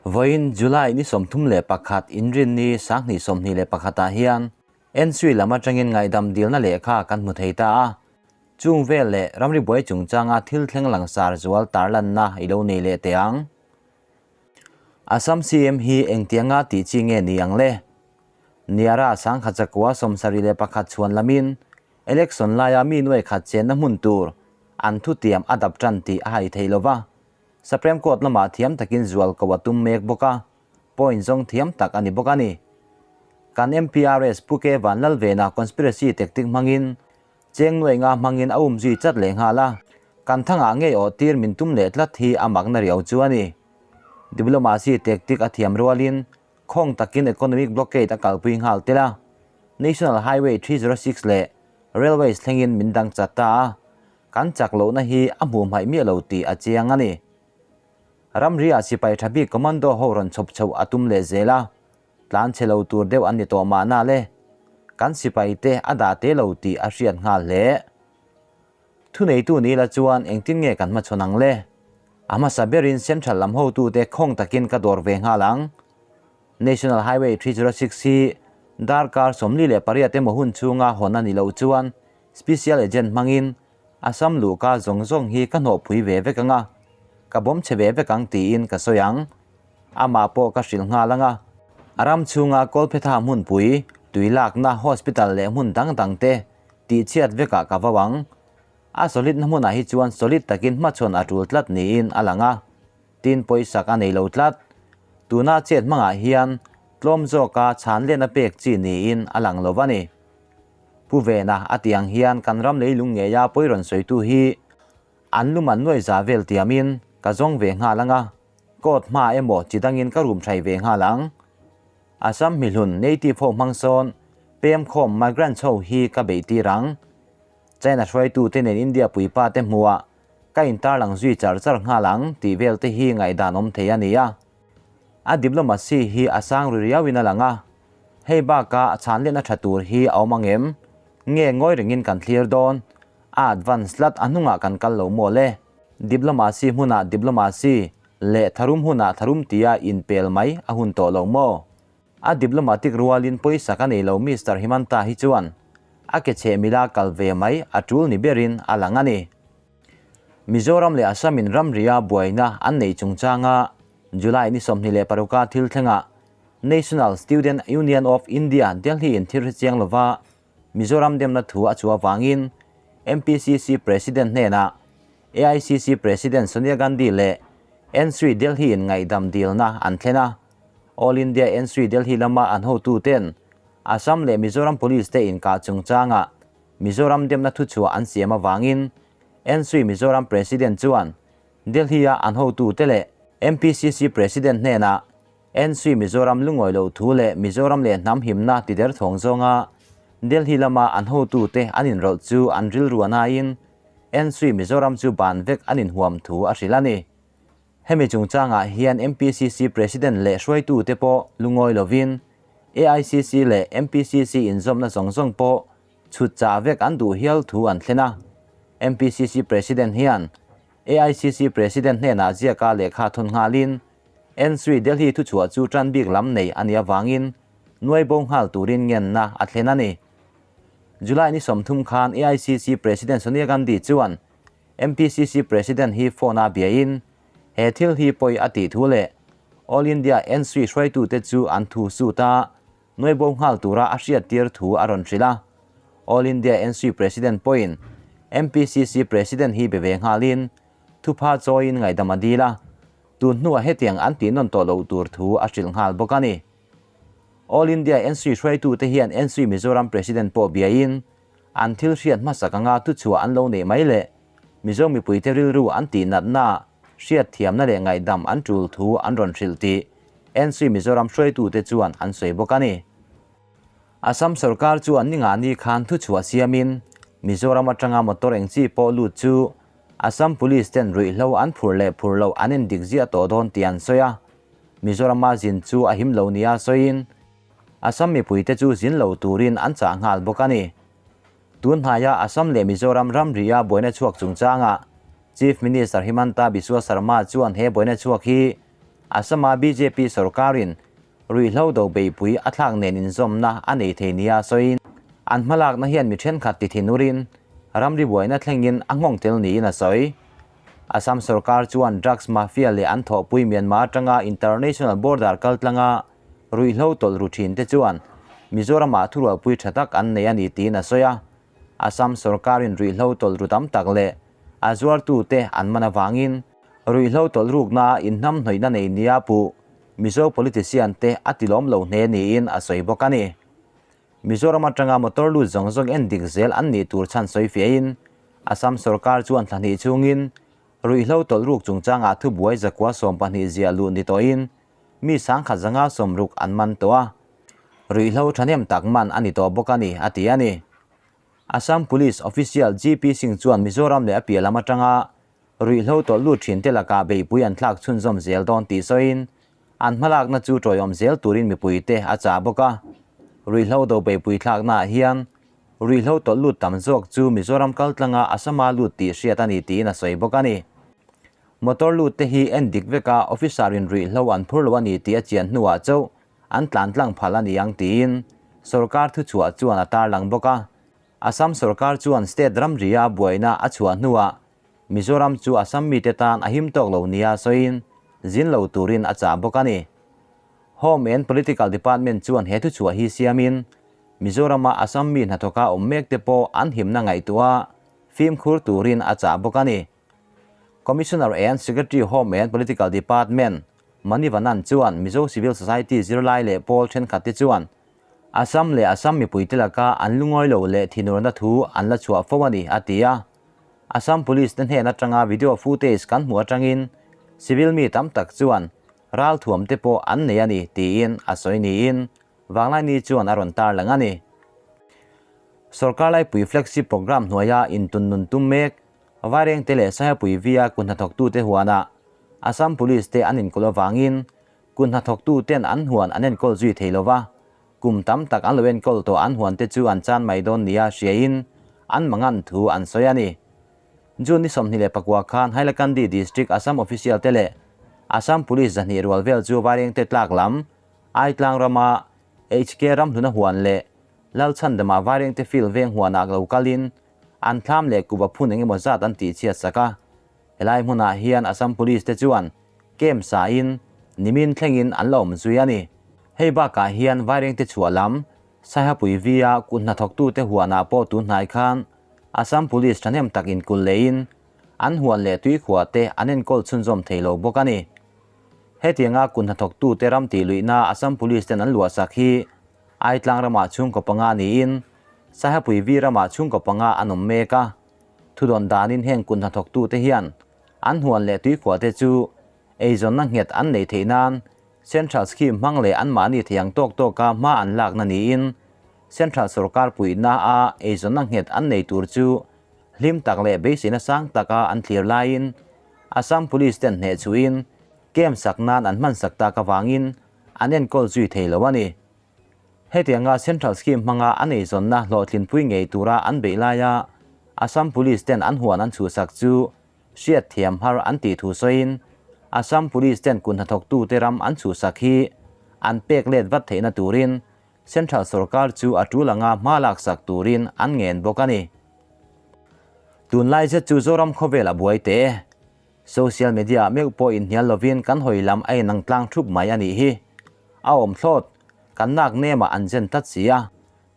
Vawiin July ni 31 Inrinni sanghnih 21 ah hian NSWI lam atangin ngaihdam dilna lehkha kan hmu thei ta a. Chung vel leh ramri buai chungchanga thil thleng langsar zual tarlanna i lo nei leh teh ang. Assam CM hi engtianga tih chi nge ni ang le? Niara sangkhat zakua 71 chhuan lamin election laia mi nuai khat chenna hmun tur an thutiam a dap tan tih a hai thei lova. Supreme Court lamah thiam takin zual ko a tum mek bawk a, point zawng thiam tak a ni bawk a ni. Kan MPRS Pu K Vanlalvena conspiracy tactic hmangin cheng nuai nga hmangin a um zui chat leh nghal a, kan thangah ngei awh tir min tum leh tlat hi a makna riau chu a ni. Diplomacy tactic a thiam rualin khawng takin economic blockade a kalpui nghal tel a, National Highway 306 leh Railways thlengin min dang chat ta a, kan chak lohna hi a hmuh hmaih miah lo tih a chiang a ni. Ramri ah sipai tha bik commando ho rawn chhawp chhoh a tum leh zel a, tlan chhe lo tur deuh an ni tawh mahna le. Kan sipai te a dah te lo tih a hriat nghal hle. Thuneitu ni la chuan engtin nge kan hmachhawn ang le? A hmasa berin Central lam hotute khawng takin ka dawr ve nghal ang. National Highway 306 hi darkar 48 emaw hun chhunga hawn a nih loh chuan Special Agent hmangin Assam luhka zawng zawng hi ka hnawhpui ve vek ang a, ka bawm chhe ve vek ang tiin ka sawi ang. Amah pawh ka hrilh nghal ang a. A ram chhunga Kawlphetha hmunpui, tui lakna, hospital leh hmun dang dang te tihchhiat vekah ka vau ang. A solid na hmunah hi chuan solid takin hmachhawn a tul tlat niin a lang a. Tin pawisak a nei lo tlat. Tuna chet hmangah hian tlawm zawka chhan lehna pek chi niin a lang lo va ni. Pu Vena a tih ang hian kan ram leilung ngeia pawi rawn sawitu hi an lum an nuai za vel tiamin ka zawng ve nghal ang a, court hma emaw chi dangin ka rum thai ve nghal ang. Assam mihlun native ho hmang sawn pem khawm migrants ho hi ka beih tir ang. China hruaitute nen India puipa te hmuah ka intarlang zui char char nghal ang tih vel te hi ngaihdan awm thei a ni a. A diplomacy hi a sang ri riauin a lang a, hei baka a chhan lehna tha tur hi a awm ang em? Nge ngawi rengin kan thlir dawn? A advance tlat a hnungah kan kal lo maw le? Diplomacy hmunah diplomacy leh tharum hunah tharum tia inpel mai a hun tawh lo maw? A diplomatic rualin pawisa ka nei lo Mister Himanta hi chuan a ke chheh mila kal ve mai a tul ni berin a lang a ni. Mizoram leh Assam in ramria buaina an nei chungchanga July ni 26 thil thlengah National Student Union of India Delhi in thil hre chiang lova Mizoram demna thu a chhuah avangin MPCC President hnenah AICC President Sonia Gandhi leh NSUI Delhi in ngaihdam dilna an thlen a. All India NSUI Delhi lama an hotuten Assam leh Mizoram Police te inkah chungchangah Mizoram demna thuchhuah an siam avangin NSUI Mizoram President chuan Delhi-a an hotute leh MPCC President hnenah NSUI Mizoram lungawi loh thu leh Mizoram leh hnam himna ti der thawng zawnga Delhi lama an hotute an inrawlh chu an rilru a naiin NSUI Mizoram chu ban vek an inhuam thu a hrilh a ni. Hemi chungchangah hian MPCC President leh hruaitute pawh lungawi lovin AICC leh MPCC inzawmna zawng zawng pawh chhut chah vek an duh hial thu an thlen a. MPCC President hian AICC President hnenah ziaka lehkha thawn nghalin NSUI Delhi thuchhuah chu tan bik lam nei a nih avangin nuai bo nghal turin ngenna a thlen a ni. July ni 30 khan AICC President Sonia Gandhi chuan MPCC President hi phone a biain he thil hi pawi a tih thu leh All India NSUI hruaitute chu an thu suit a, nuai bo nghal tura a hriat tir thu a rawn hrilh a. All India NSUI President pawhin MPCC President hi be ve nghalin thupha chawiin ngaihdam a dil a, tun hnuah hetiang an tih nawn tawh loh tur thu a hrilh nghal bawk a ni. All India NSUI hruaitute hian NSUI Mizoram President pawh biain an thil hriat hmasak anga thuchhuah an lo neih mai leh Mizo mipuite rilru an tih natna, hriat thiamna leh ngaihdam an tul thu an rawn hrilh tih NSUI Mizoram hruaitute chuan an sawi bawk a ni. Assam sorkar chuan ni nga ni khan thuchhuah siamin Mizoram atanga motor eng chi pawh lut chu Assam Police ten ruihhlo an phur leh phur loh an endik ziah tawh dawn tih an sawi a, Mizorama zin chu a him lo nia sawiin Assam mipuite chu zin lo turin an chah nghal bawk a ni. Tun hnaia Assam leh Mizoram ramria buaina chhuak chungchangah Chief Minister Himanta Biswa Sarma chuan he buaina chhuak hi Assam-a bjp sorkarin ruihhlo do beihpui a thlak nen inzawmna a nei thei nia sawiin, an hmalakna hian mi thenkhat ti thinurin ramri buaina thlengin a nghawng tel niin a sawi. Assam sorkar chuan drugs mafia leh an thawhpui Myanmar atanga international border kaltlanga ruihhlo tawlh ru thin te chuan Mizoramah thurualpui tha tak an nei a ni tiin a sawi a. Assam sorkarin ruihhlo tawlh ru tam tak leh a zuartute an man avangin ruihhlo tawlh rukna inhnamhnawihna nei nia puh Mizo politician te a tilawm lo hne niin a sawi bawk a ni. Mizoram atanga motor lut zawng zawng en dik zel an nih tur chhan sawi fiahin Assam sorkar chuan thla hnih chhungin ruihhlo tawlh ruk chungchangah thubuai zakua 12 ziah luh ni tawhin mi sangkhat zanga 60 an man tawh a, ruihhlo thahnem tak man a ni tawh bawk a ni, a ti a ni. Assam Police official GP Singh chuan Mizoram leh a piah lam atanga ruihhlo tawlh lut thin te lakah beihpui an thlak chhunzawm zel dawn tih sawiin an hmalakna chu tawiawm zel turin mipuite a chah bawk a. Ruihhlo do beihpui thlaknaah hian ruihhlo tawlh lut tam zawk chu Mizoram kaltlanga Assam-a lut tih hriat a ni tiin a sawi bawk a ni. Motor lut te hi en dik vek a, officer in ruihhlo an phur lo a ni tih a chian hnuah chauh an tlan tlang phal a ni ang tiin sorkar thuchhuah chuan a tarlang bawk a. Assam sorkar chuan state ramria buaina a chhuah hnuah Mizoram chu Assam mite tan a him tawk lo nia sawiin zin lo turin a chah bawk a ni. Home and Political Department chuan he thuchhuah hi siamin Mizorama Assam mi hnathawka awm mek te pawh an himna ngaihtuah fimkhur turin a chah bawk a ni. Commissioner and Secretary Home and Political Department Manivanan chuan Mizo Civil Society zirlai leh pawl thenkhat te chuan Assam leh Assam mipuite laka an lungawi lo leh thinurna thu an la chhuah fo a ni, a ti a. Assam Police te hnen atanga video footage kan hmuh atangin civil mi tam tak chuan ralthuam te pawh an nei a ni tiin a sawi niin Vanglaini chuan a rawn tarlang a ni. Sorkar laipui flagship programme hnuaia intun nun tum mek Vairengte leh Saiapui via kut hnathawktute huanah Assam Police te an inkulh avangin kut hnathawktuten an huan an enkawl zui thei lova, kum tam tak an lo enkawl tawh an huan te chu an chan mai dawn nia hriain an mangan thu an sawi a ni. June ni 29 khan Hailakandi District Assam Official te leh Assam Police 200 rual vel chu Vairengte tlak lam Aitlang rama HK Ramhluna huan leh Lalchhandama Vairengte Field veng huanah lo kalin An thlam leh kuva phun eng emaw zat an tih chhiat sak a, helai hmunah hian Assam Police te chuan camp sain nimin thlengin an la awm zui a ni. Hei bakah hian Vairengte chhuah lam Saihapui via kut hnathawktute huanah pawh tun hnai khan Assam Police thahnem tak inkulh lehin an huan leh tuikhuah te an enkawl chhunzawm thei lo bawk a ni. Hetianga kut hnathawktute ram tih luihna Assam Police ten an luah sak hi Aitlang ramah chhungkaw panga niin Saihapuivi ramah chhungkaw panga an awm mek a. Thudawn danin heng kut hnathawktute hian an huan leh tuikhuahte chu eizawnna nghet an neih theih nan Central Scheme hmang leh anmahni thei ang tawk tawka hma an lakna niin Central sorkar puihna a eizawnna nghet an nei tur chu hlim tak leh beiseina sang taka an thlir laiin Assam Police ten hneh chhuhin camp sak nan an hman sak tak avangin an enkawl zui thei lo a ni. Hetianga Central Scheme hmanga an eizawnna hlawhtlinpui ngei tura an beih laia Assam Police ten an huan an chhuhsak chu hriat thiam har an tih thu sawiin Assam Police ten kut hnathawktute ram an chhuhsak hi an pek let vat theihna turin Central sorkar chu a tul anga hma laksak turin an ngen bawk a ni. Tunlai zet chu Zoram khawvel a buai teh e. Social media ah meuh pawh inhnial lovin kan hawi lam a inang tlang thup mai a nih hi. A awm thlawt, kan nak nemah an zen tlat si a,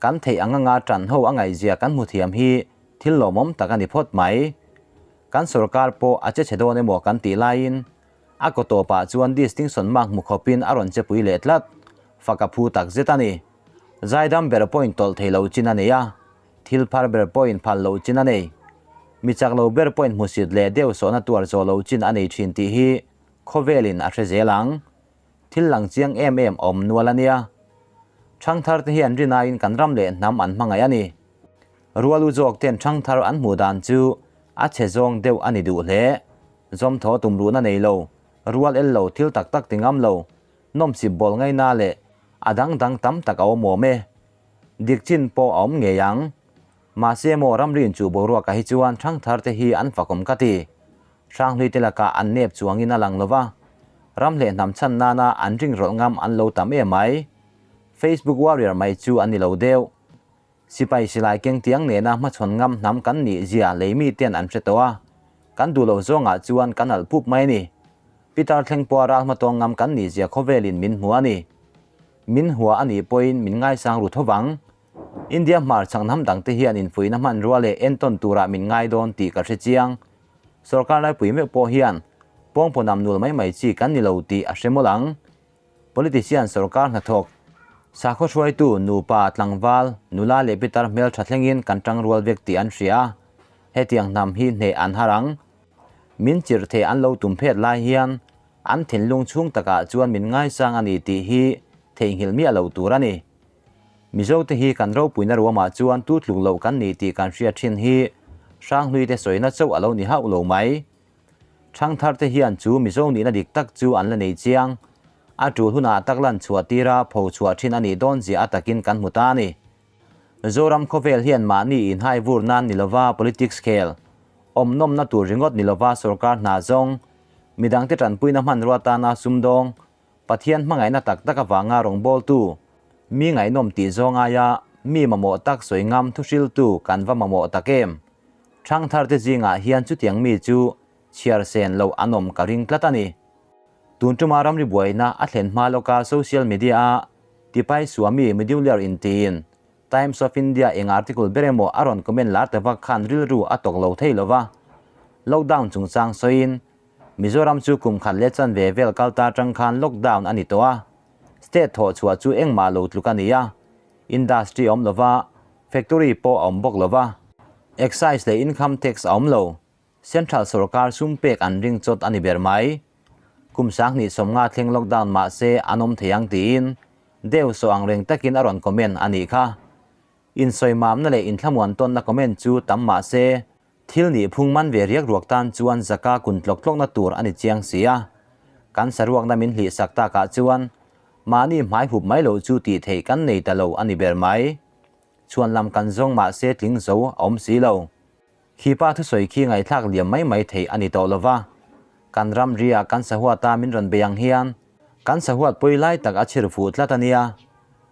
kan theih ang anga tan ho a ngaihzia kan hmu thiam hi thil lawmawm tak a ni phawt mai. Kan sorkar pawh a che chhe dawn emaw kan tih laiin a kaw tawpah chuan distinction mark hmu khawpin a rawn che pui leh tlat, fak a phu tak zet a ni. Zaidam ber pawh intawlh thei lo chin a nei a. Thil phar ber pawhin phal loh chin a nei. Mi chak lo ber pawhin hmusit leh deuh sawhna tuar zawh loh chin a nei thin tih hi khawvelin a hre zel ang. Thil lang chiang em em awm nual a nia. Thangthar te hi an rinaiin kan ram leh hnam an hmangaih a ni. Rual u zawk ten thangthar an hmuh dan chu a chhe zawng deuh a ni duh hle. Zawmthaw tumruhna nei lo, rual el lo, thil tak tak ti ngam lo, nawmsip bawl ngaina leh a dang dang tam tak a awm awm e. Dik chin pawh a awm ngei ang. Mahse maw ramriin chu boruakah hi chuan thangthar te hi an fakawm ka ti. Hranghlui te lakah an nep chuangin a lang lo va. Ram leh hnam chhan nana an ring rawlh ngam an lo tam em mai. Facebook warrior mai chu an ni lo deuh. Sipai silai keng tiang nena hmachhawn ngam hnam kan nih zia lei mi ten an hre tawh a, kan duh loh zawngah chuan kan alh pup mai a ni. Pitar thleng pawha ral hmatawng ngam kan nih zia khawvelin min hmu a ni. Min hua a nih pawhin min ngaisang ru tho vang. India hmar chhak hnam dangte hian infuihna hmanrua leh entawn turah min ngai dawn tih ka hre chiang. Sorkar laipui meuh pawh hian pawngpaw nam nul mai mai chi kan ni lo tih a hre mawlh ang. Politician sorkar hnathawk, sakhaw hruaitu, nupa, tlangval, nula leh pitar hmeltha thlengin kan tangrual vek tih an hria a, hetiang hnam hi hneh an har ang. Min chirh thei an lo tum phet lai hian an thinlung chhung takah chuan min ngaisang a ni tih hi theihnghilh miah lo tur a ni. Mizote hi kan ropuina ruamah chuan tu tluk loh kan ni tih kan hriat thin hi Hranghluite sawina chauh a lo ni hauh lo mai. Thangtharte hian chu Mizo nihna dik tak chu an la nei chiang. A tul hunah tak lan chhuah tira pho chhuah thin a nih dawn zia a takin kan hmu ta a ni. Zoram khawvel hian mahni inhai vur nan ni lova politics khel, awm nawmna tur ringawt ni lova sorkar hna zawng, midangte tanpuina hmanrua tana sumdawng, Pathian hmangaihna tak tak avanga rawngbawltu, mi ngaihnawm tih zawng aia mi mamawh tak sawi ngam thuhriltu kan va mamawh tak em? Thangtharte zingah hian chutiang mi chu chhiar sen loh an awm ka ring tlat a ni. Tun tuma ramri buaina a thlen hma lawka social media-a Tipai Swami Midiuliar intiin Times of India eng article ber emaw a rawn comment lar ta vak khan rilru a tawk lo thei lova. Lockdown chungchang sawiin Mizoram chu kum khat leh chanve vel kal ta atang khan lockdown a ni tawh a, state thawh chhuah chu engmah lo tluk a ni a, industry a awm lova, factory pawh a awm bawk lova, excise leh income tax a awm lo, central sorkar sum pek an ring chawt a ni ber mai. Kum 2019 thleng lockdown mah se an awm thei ang tiin deuh sawh ang reng takin a rawn comment a nih kha. Insawimamna leh inthlamuan tawnna comment chu tam mah se, Thil nih phung man ve riak ruak tan chuan zaka kun tlawk tlawkna tur a ni chiang si a. Kan saruakna min hlih sak takah chuan mahni hmai hup mai loh chu tih theih kan nei ta lo a ni ber mai. Chhuan lam kan zawng mahse tling zo a awm si lo. Khipa thusawi khi ngaihthlak liam mai mai theih a ni tawh lo va. Kan ram ria kan sahuata min rawn bei ang hian kan sahuat pawi lai tak a chhir fuh tlat a nia.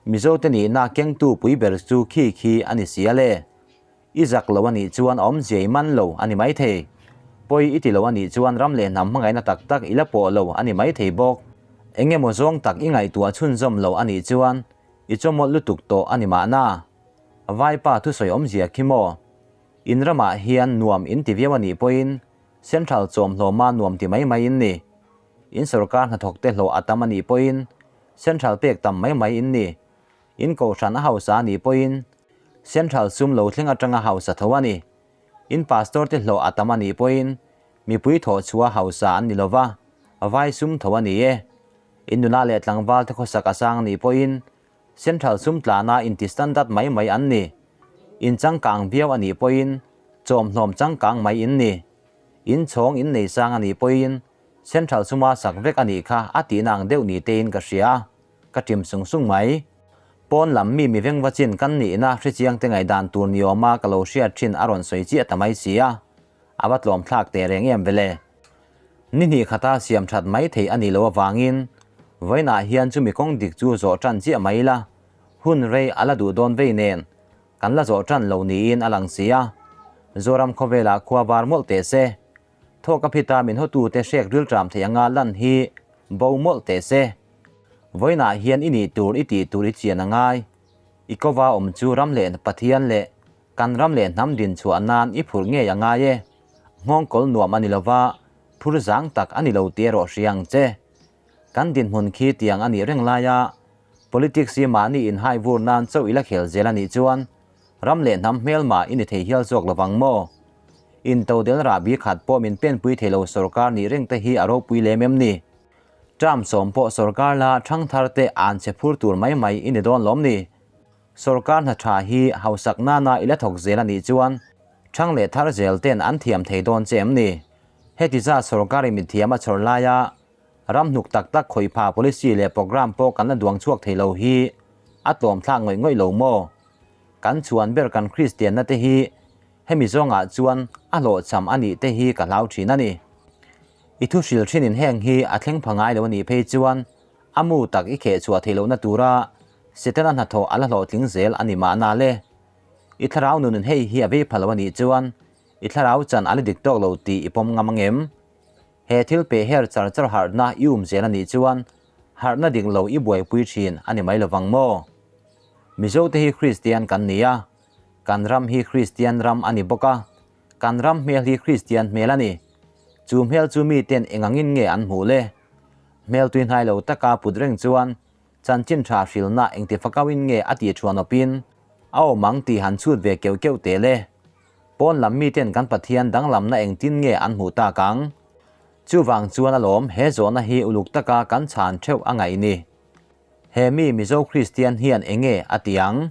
Mizote nihna kengtu pui ber chu khi khi a ni si a le. I zak lo a nih chuan awmzia i man lo a ni maithei. Pawi i ti lo a nih chuan ram leh hnam hmangaihna tak tak i la pawh lo a ni maithei bawk. Eng emaw zawng tak i ngaihtuah chhunzawm lo a nih chuan i chawmawlh lutuk tawh a ni mahna. Vaipa thusawi awmzia khi maw? In ramah hian nuam in ti viau a nih pawhin Central chawmhlawma nuam ti mai mai in ni. In sorkar hnathawkte hlawh a tam a nih pawhin Central pek tam mai mai in ni. In kohhran a hausa a nih pawhin Central sum lo thleng atanga hausa tho a ni. In pastor te hlawh a tam a nih pawhin mipui thawh chhuah hausa an ni lova, vai sum tho a ni e. In nula leh tlangval te khawsak a sang a nih pawhin Central sum tlana inti standard mai mai an ni. In changkang viau a nih pawhin chawmhlawm changkang mai in ni. In chhawng in nei sang a nih pawhin Central suma sak vek a nih kha a tihna ang deuh ni tein ka hria. Ka ṭim sung sung mai. Pawn lam mi mi vengva chin kan nihna hrechiang te ngaihdan tur ni awma ka lo hriat ṭhin a rawn sawi chiah ta mai si a, a va tlawm thlak teh reng em vele. Ni hnih khata siam ṭhat mai theih a nih loh avangin vawiinah hian chumi kawng dik chu zawh ṭan chiah mai ila, hun rei a la duh dawn vei nen kan la zawh ṭan lo niin a lang si a. Zoram khawvelah khua var mawlh teh se. Thawk a phita min hawtute hrek rilṭam theih anga lan hi bo mawlh teh se. Vawiinah hian i nih tur i tih tur i chian a ngai. I kova awm chu ram leh Pathian leh kan ram leh hnam din chhuah nan i phurh ngei a ngai e. Nghawngkawl nuam a ni lova, phur zang tak a ni lo tih erawh hria ang che. Kan dinhmun khi tiang a nih reng laia politics hi mahni inhai vur nan chauh i la khel zel a nih chuan ram leh hnam hmelma i ni thei hial zawk lovang maw? Intodel rahbi khat pawh min penpui thei lo sorkar nih reng te hi a ropui lem em ni? Term sawm pawh sorkar la thangthar te an che phur tur mai mai i ni dawn lawm ni? Sorkar hna tha hi hausak nana i la thawk zel a nih chuan thang leh thar zel ten an thiam thei dawn che em ni? Heti zat sorkar in mithiam a chhawr laia ram hnuk tak tak khawih pha policy leh programme pawh kan la duang chhuak thei lo hi a tlawm thlak ngawih ngawih lo maw? Kan chhuan ber kan Kristianna te hi hemi zawngah chuan a hlawhchham a nih te hi ka hlau thin a ni. I thu hril thinin heng hi a thleng pha ngai lo a nih phei chuan a mu tak i kheh chhuah theih lohna tura Setana hnathawh a la hlawhtling zel a ni mahna le. I thlarau nunin hei hi a vei pha lo a nih chuan i thlarau chan a la dik tawk lo tih i pawm ngam ang em? He thil peh her char char harhna i um zel a nih chuan harhna dik lo i buaipui thin a ni mai lovang maw? Mizote hi Kristian kan ni a, kan ram hi Kristian ram a ni bawk a, kan ram hmel hi Kristian hmel a ni. Chu hmel chu miten engangin nge an hmuh le? Hmel tui hnai lo taka put reng chuan chanchin tha hrilna engti fakauin nge a tih thuan awpin a awm ang tih han chhut ve keuh keuh teh le. Pawn lam miten kan Pathian danglamna engtin nge an hmuh tak ang? Chuvang chuan alawm he zawhna hi uluk taka kan chhan theuh a ngaih ni. He mi Mizo Kristian hian enge a ti ang?